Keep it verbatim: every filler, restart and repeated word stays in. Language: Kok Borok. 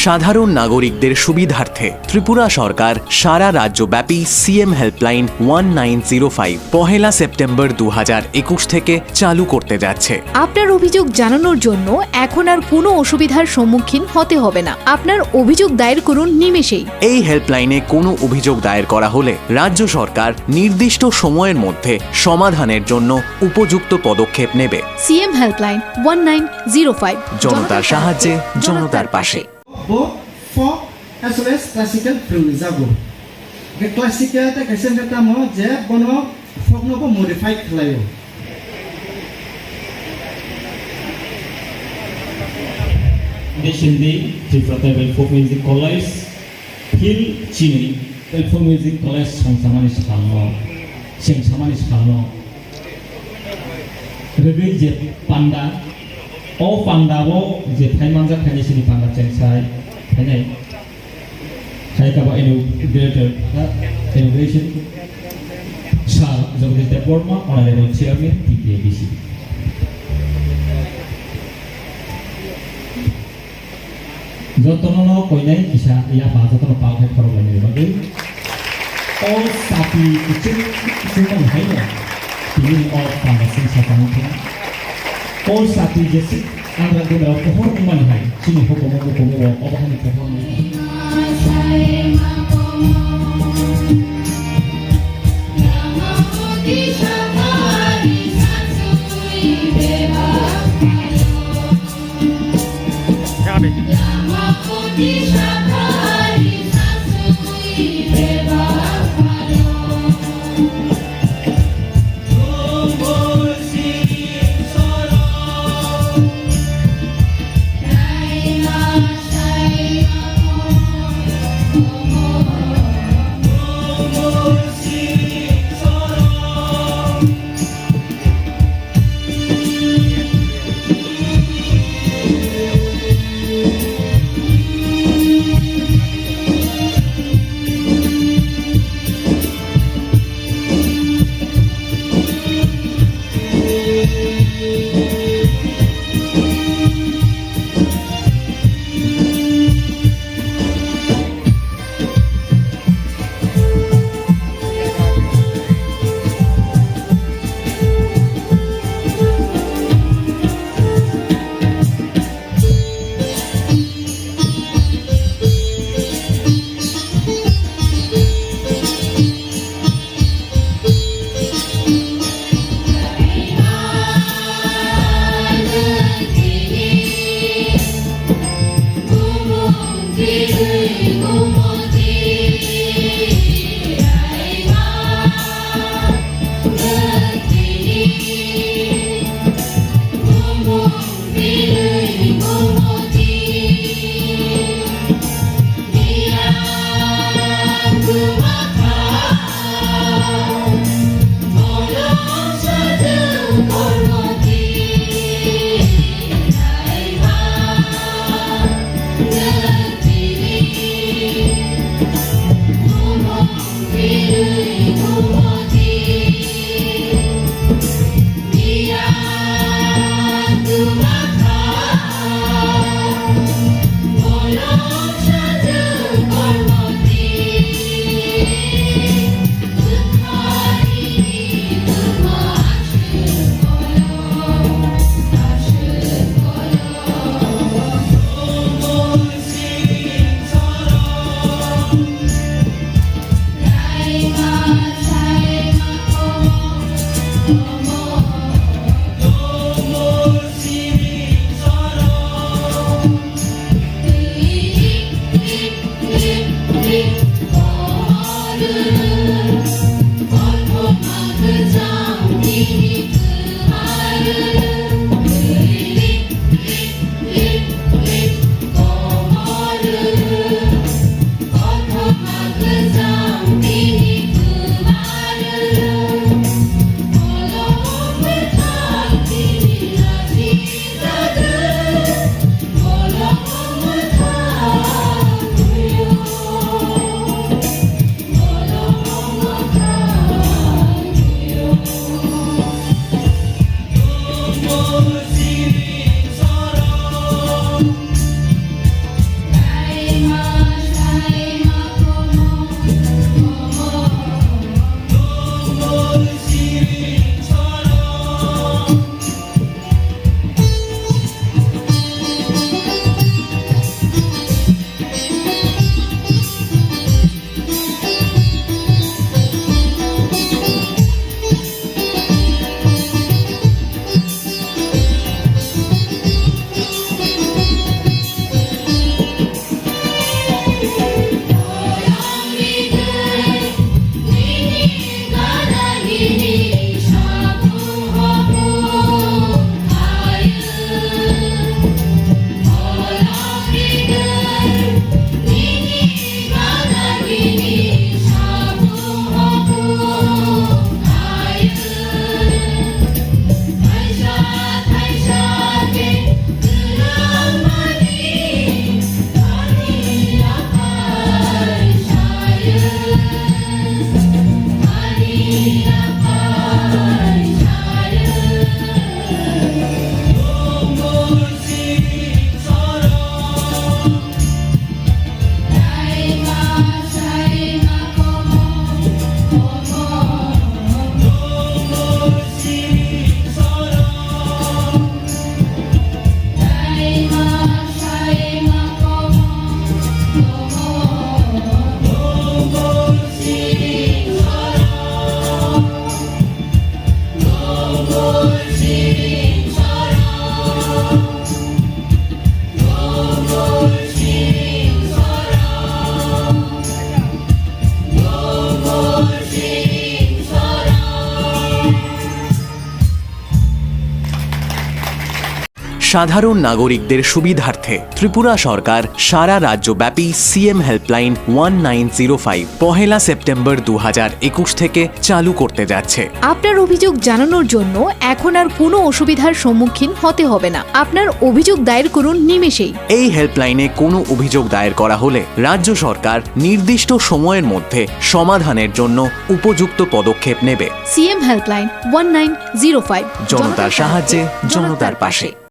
সাধারণ নাগরিকদের সুবিধার্থে ত্রিপুরা সরকার সারা রাজ্যব্যাপী CM helpline one nine zero five পহেলা সেপ্টেম্বর দু হাজার একুশ থেকে চালু করতে যাচ্ছে। আপনার অভিযোগ জানানোর জন্য এখন আর কোনো অসুবিধার সম্মুখীন হতে হবে না। আপনার অভিযোগ দায়ের করুন নিমেষেই। এই হেল্পলাইনে কোনো অভিযোগ দায়ের করা হলে রাজ্য সরকার নির্দিষ্ট সময়ের মধ্যে সমাধানের জন্য উপযুক্ত পদক্ষেপ নেবে। CM helpline one nine zero five. জনতার সাহায্যে, জনতার পাশে। Bo folk as well as classical film ni jago. Ke classical ta kaisa wngkha tamo je bono folk no bo modify khlaio. Recently, Tripura Tribal Folk Music College, Phil chini Tribal Folk Music College songsamani salno, sengsamani salno, rwgwi je panda, o panda o je thai manjak thani sini panda chengsai thainai. Hai kaba inaugurator, inauguration, Sir Jagadish Debbarma, Honorable Chairman, T P A D C. Jotono no koinai kisa yapha, jotono pal khai khorok lainai bagwi. O sati kuchuk kuchuk mani hai no, tini o panda sing sa tang khe. O sati jesik angra guna o pohor mani hai, chini hukumu hukumu o obo hani pohor mani hai. সাধারণ নাগরিকদের সুবিধার্থে ত্রিপুরা সরকার সারা রাজ্যব্যাপী CM helpline one nine zero five পহেলা September দু হাজার একুশ থেকে চালু করতে যাচ্ছে। আপনার অভিযোগ জানানোর জন্য এখন আর কোনো অসুবিধার সম্মুখীন হতে হবে না। আপনার অভিযোগ দায়ের করুন নিমেষেই। এই হেল্পলাইনে কোনো অভিযোগ দায়ের করা হলে রাজ্য সরকার নির্দিষ্ট সময়ের মধ্যে সমাধানের জন্য উপযুক্ত পদক্ষেপ নেবে। CM helpline one nine zero five. জনতার সাহায্যে, জনতার পাশে।